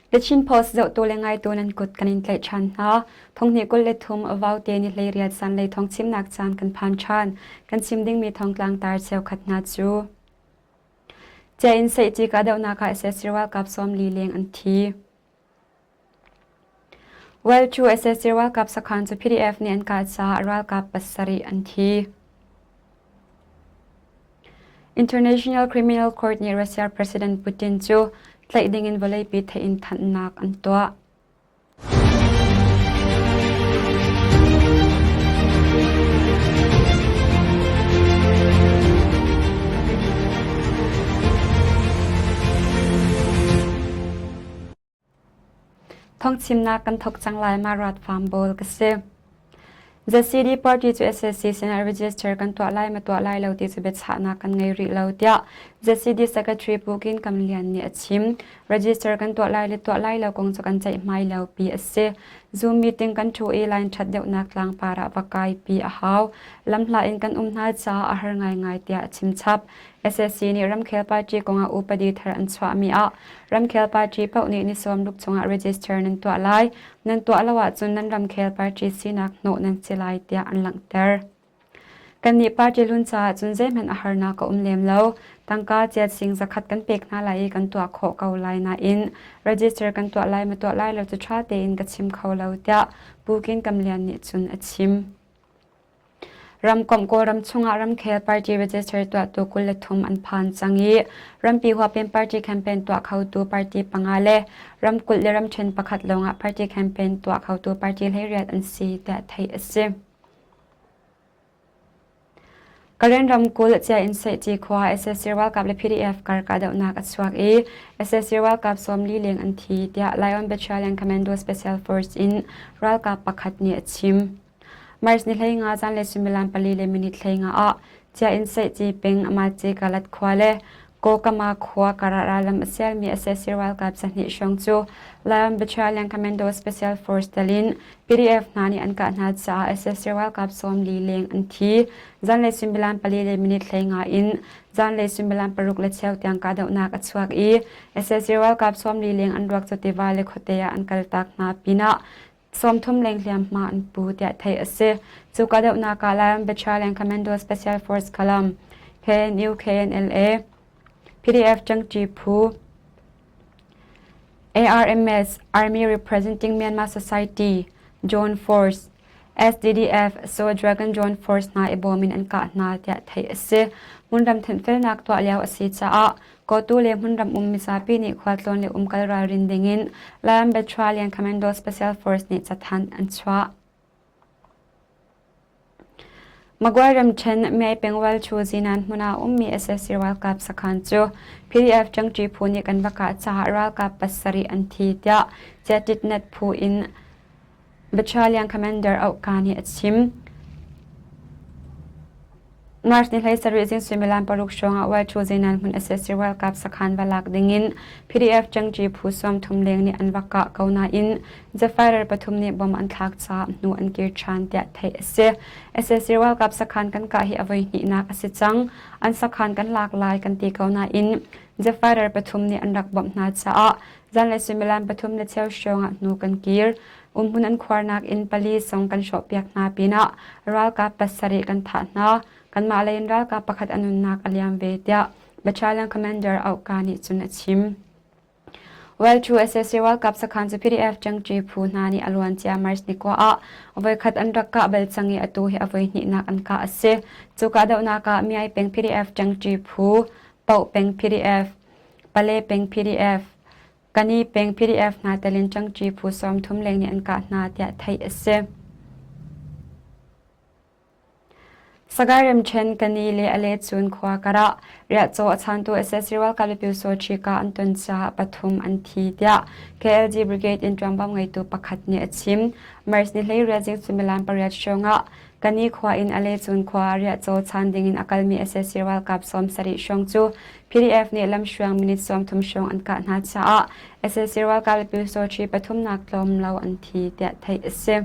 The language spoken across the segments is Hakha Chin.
The Chin Post zohtu le ngaitu nan kut kan in tlaih ṭhan hna. Thonghnih 23 Vaute ni 18 zanlei thawngchimnak caan kan phan ṭhan. Kan chim dingmi thawngtlang tar cheukhat hna cu Cia in Seihci kahdohnak ah sac ralkap 40 leng an thi. Well cu sac ralkap sakhan cu PDF nih an kah caah ralkap pasarih an thi. International Criminal Court nih Russia President Putin cu tlaih dingin vawleipi theih in thanhnak an tuah. Thawngchimnak kan thawk cang lai ma rat farm bawl ka si. ZCD party cu SSC sinah register kan tuah lai ma tuah lai lo ti cu biachahnak kan ngei rih lo tiah ZCD Secretary Pu Kin Kam Lian nih a chim. Register kan tuah lai le tuah lai lo kong cu kan ceihmai lo pi a si. Zoom meeting kan ṭhu i line ṭhat deuhnak tlangpar ah va kai pi a hau. Lamhla in kan um hna caah a har ngaingai tiah a chim chap. SSC nih ramkhel party kongah upadi thar an chuahmi ah ramkhel party paoh nih ni sawmruk chungah register nan tuah lai. Nan tuah lo ahcun nan ramkhel party sinak hnawh nan si lai tiah an langhter. Kannih party hlun caah cun zeihmanh a harnak a um lem lo. Tangka chiat sing zakhat kan pek hna lai i kan tuah khawh ko lai nain register kan tuah lai ma tuah lai lo cu ṭha tein ka chim kho lo tiah Pu Kin Kam Lian nih cun a chim. Ramkomh Kawlram chungah ramkhel party register tuahtu 23 an phan cang i rampi huapin party campaign tuah khotu party panga le ramkulh le ramṭhen pakhat lawngah party campaign tuah khotu party 18 an si tiah theih a si. Karen ramkulh Cia in Seihci khua sac ralkap le PDF kar kahdohnak a chuak i sac ralkap 40 leng an thi tiah Lion Battalion Commando Special Force in ralkap pakhat nih a chim. March ni 15 zanlei suimilam pali le minute 15 ah Cia in Seihci peng Amace Kalat khua le Kawkama khua karah rallam a sialmi sac ralkap 200 hrawng cu Lion Battalion Commando Special Force tel in PDF hna nih an kah hna caah sac ralkap 40 leng an thi. Zanlei suimilam pali le minute 15 in zanlei suimilam paruk le cheu tiang kahdohnak a chuak i sac ralkap 40 leng an ruak cu tiva le khuate ah an kaltak hna pinah 30 leng hliamhma an pu tiah theih a si. Cu kahdohnak ah Lion Battalion Commando Special Force Kalam, KNU KNLA, PDF Ṭangṭi Phu, ARMS Army Representing Myanmar Society, John Force, SDDF So Dragon John Force hna i bawm in an kah hna tiah theih a si. Hmunram thenhfelnak tuah lio a si caah Kotu le hmunram um mizapi nih khualtlawn le umkal ralrin dingin Lion Battalion Commando Special Force nih cathanh an chuah. Magway ramṭhen Mei pengwal chu Zinan hmun ah ummi sac ralkap sakhan cu PDF ṭangṭi phu nih kan va kah caah ralkap pasarih an thi tiah Chiatitnet phu in Battalion Commander Auhka nih a chim. March ni 17 zing suimilam paruk hrawng ah Y2 Zinan hmun sac ralkap sakhan va lak dingin PDF ṭangṭi phu 30 leng nih an va kah ko nain Zephyr pathum nih bom an thlak caah hnu an kir ṭhan tiah theih a si. Sac ralkap sakhan kan kah hi a voi hnihnak a si cang. An sakhan kan lak lai kan ti ko nain Zephyr pathum nih an rak bawmh hna caah zanlei suimilam pathum le cheu hrawng ah hnu kan kir. Umhmun an khuarnak inn pali zong kan hrawhpiak hna pinah ralkap pasarih kan thah hna. Kanmah lei in ralkap pakhat a nunnak a liam ve tiah Battalion Commander Auhka nih cun a chim. Well cu sac ralkap sakhan cu PDF ṭangṭi phu hna nih a luancia March ni kua ah voikhat an rak kah bal cang i atu hi a voihnihnak an kah a si. Cu kahdohnak ah Myai peng PDF ṭangṭi phu, Paoh peng PDF, Pale peng PDF, Kani peng PDF hna tel in ṭangṭi phu 30 leng nih an kah hna tiah theih a si. Sagaing ramṭhen Kani le Aletcun khua karah riahcaw a chaantu sac ralkap le Pyusawṭhi kah an ton caah pathum an thi tiah KLG Brigade in ṭuanvo ngeitu pakhat nih a chim. March ni 18 zing suimilam pariat hrawngah Kani khua in Aletcun khua ah riahcaw chaan dingin a kalmi sac ralkap 70 hrawng cu PDF nih lamhruang minute 30 hrawng an kah hna caah sac ralkap le Pyusawṭhi pathumnak tlawm lo an thi tiah theih a si.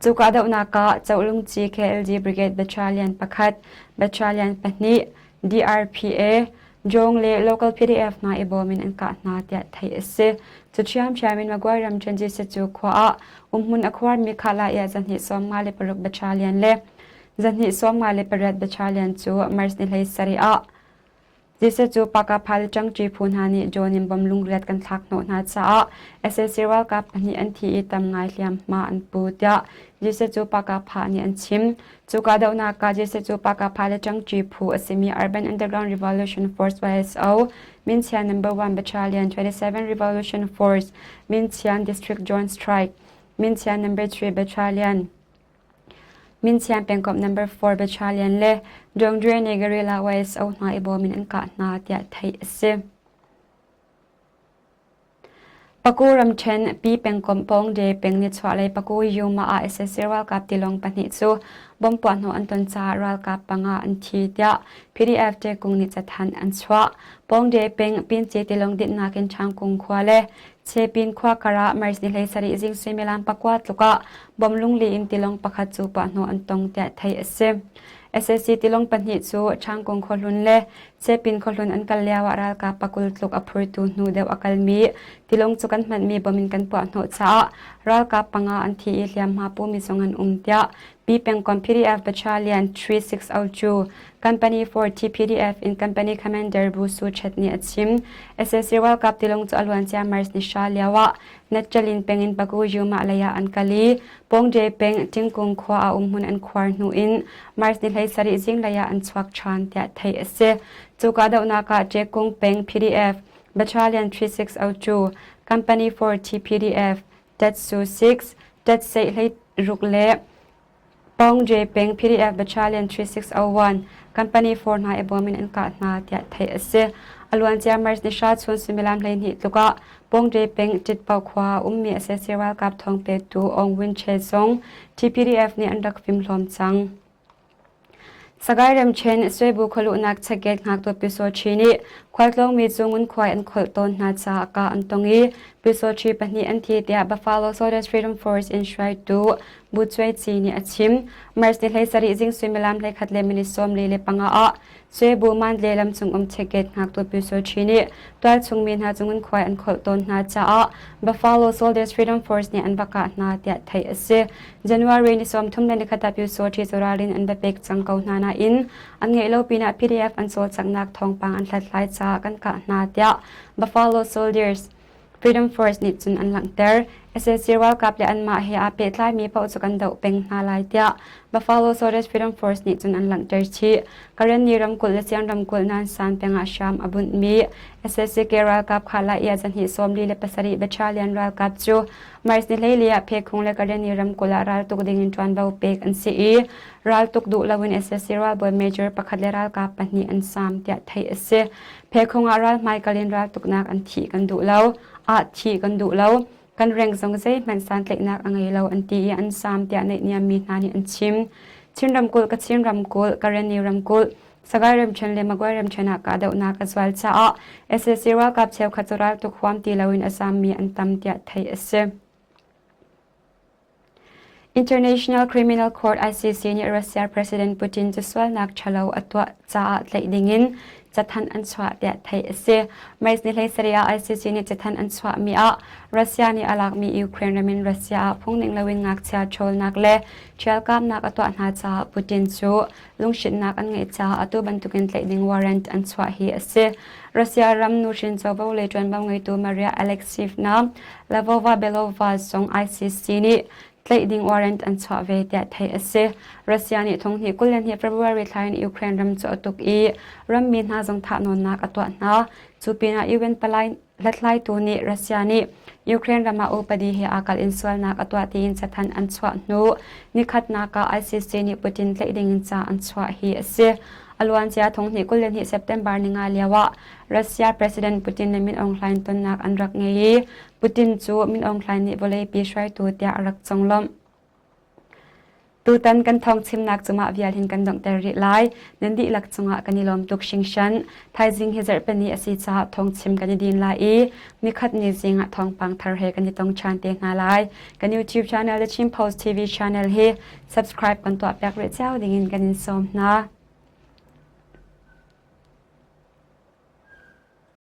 Cu kahdohnak ah Cohlungci KLG Brigade Battalion pakhat, Battalion pahnih, DRPA, Jong le local PDF hna i bawm in an kah hna tiah theih a si. Cu ṭhiamṭhiam in Magway ramṭhen Jesuh khua ah umhmun a khuarmi Khalaya 256 Battalion le 258 Battalion cu March ni 17 ah Jesuh cu Pakaphal ṭangṭi phu hna nih John in bom lungriat kan thlak hnawh hna caah sac ralkap pahnih an thi i tam ngai hliamhma an pu tiah Jesuh cu Pakapha nih an chim. Cu kahdohnak ah Jesuh cu Pakapha le ṭangṭi phu a simi Urban Underground Revolution Force YSO, Minchian Number 1 Battalion 27 Revolution Force, Minchian District Joint Strike, Minchian Number 3 Battalion, Minchian pengkomh Number 4 Battalion le Dongdre nih guerrilla YSO hna i bawm in an kah hna tiah theih a si. Paku ramṭhen Pi pengkomh Pawngde peng nichuahlei Paku Yuma ah sac ralkap tilawng pahnih cu bomb puahhnawh an ton caah ralkap panga an thi tiah PDF Ṭekung nih cathanh an chuah. Pawngde peng Pinci tilawng dinhnak in Ṭhangkung khua le Chepin khua kar ah March ni 17 zing suimilam pakua tluk ah bom lungli in tilawng pakhat cu puahhnawh an tong tiah theih a si. Sac tilawng pahnih cu Ṭhangkung khuahlun le Chepin khuahlun an kal lio ah ralkap pakul tluk a phurtu hnu deuh a kalmi tilawng cu kan hmanhmi bom in kan puahhnawh caah ralkap panga an thi i hliamhma pumi zong an um tiah Pi pengkomh PDF Battalion 3602 Company 4 TPDF in Company Commander Bu Su Chet nih a chim. Sac ralkap tilawng cu a luancia March ni hra lio ah Natchalin peng in Pagu Yuma lei ah an kal i Pawngde peng Tingkung khua ah umhmun an khuar hnu in March ni 17 zinglei ah an chuak ṭhan tiah theih a si. Cu kahdohnak ah Ṭekung peng PDF Battalion 3602 Company 4 TPDF Tetsu 6 Tetseih hlei ruk le Pawngje peng PDF Battalion 3601 Company 4 hna i bawm in an kah hna tiah theih a si. A luancia March ni hra chun suimilam 12 tluk ah Pawngje peng Ṭitpau khua ah ummi sac ralkap thawngpetu Aung Win Che zong TPDF nih an rak fimhlawm cang. Sagaing ramṭhen Swebu khualuhnak checkgate ngaktu Pyusawṭhi nih khualtlawngmi cu ngunkhuai an kholh tawn hna caah kah an tong i Pyusawṭhi pahnih an thi tiah Buffalo Soldiers Freedom Force in hruaitu Bu Cuai Ci nih a chim. March ni 17 zing suimilam 11 le minute 45 ah Swebu Mandalay lam cung um checkgate ngaktu Pyusawṭhi nih tualchung mi hna cu ngunkhuai an kholh tawn hna caah Buffalo Soldiers Freedom Force nih an va kah hna tiah theih a si. January ni 31 ah Pyusawṭhi cu ralrin an va pek cang ko hna nain an ngeih lo pinah PDF an cawlcanghnak thawngpang an hlathlai caah kan kah hna tiah Buffalo Soldiers Freedom Force nih cun an langhter. Sac ralkap le anmah he aa pehtlaimi paoh cu kan doh peng hna lai tiah Buffalo Soldiers Freedom Force nih cun an langhter chih. Karenni ramkulh le Siang ramkulh Nansan peng ah hram a bunhmi SACK ralkap kha Laia zahnih 47 Battalion ralkap cu March ni 14 ah Phekhung le Karenni ramkulh ah raltuk ding in ṭuanvo pek an si i raltuk duh loin sac ralbawi major pakhat le ralkap pahnih an saam tiah theih a si. Phekhung ah ral hmaikal in raltuknak an thih kan duh lo, ah thih kan duh lo, kan reng zong zeihmanh santlaihnak a ngei lo an ti i an saam tiah naihniammi hna nih an chim. Chin ramkulh, Kachin ramkulh, Karenni ramkulh, Sagaing ramṭhen le Magway ramṭhen ah kahdohnak a zual caah sac ralkap cheukhat cu raltuk huam ti loin a zaammi an tam tiah theih a si. International Criminal Court ICC nih Russia President Putin cu sualnak ṭhalo a tuah caah tlaih dingin cathanh an chuah tiah theih a si. March ni 17 ah ICC nih cathanh an chuahmi ah Russia nih a lakmi Ukraine ram in Russia ah phungning loin ngakchia ṭhawlnak le ṭhialkamnak a tuah hna caah Putin cu lunghrinnak an ngeih caah atu bantukin tlaih ding warrant an chuah hi a si. Russia ram nuhrin covo le ṭuanvo ngeitu Maria Alexeyevna Lvova Belova zong ICC nih tlaih ding warrant an chuah ve tiah theih a si. Russia nih thonghnih 22 February thla in Ukraine ram cu a tuk i rammi hna zong thahnawnnak a tuah hna. Cu pinah UN palai Hlathlaitu nih Russia nih Ukraine ram ah upadi he aa kalh in sualnak a tuah tiin cathanh an chuah hnu nikhatnak ah ICC nih Putin tlaih ding in ca an chuah hi a si. A luancia thonghnih 22 September ninga lio ah Russia President Putin le Min Aung Hlaing tonnak an rak ngei i Putin cu Min Aung Hlaing nih vawleipi hruaitu tiah a rak conglawmh. Tutan kan thawngchimnak cu mah vial hin kan donghter rih lai. Nan dihlak cungah kan i lawm tuk hringhran. Thaizing hi zarhpini a si caah thawngchim kan i din lai i nikhat ni zing ah thawngpang thar he kan i tong ṭhan te hna lai. Kan YouTube channel The Chin Post TV channel hi subscribe kan tuah piak rih cio dingin kan in sawm hna.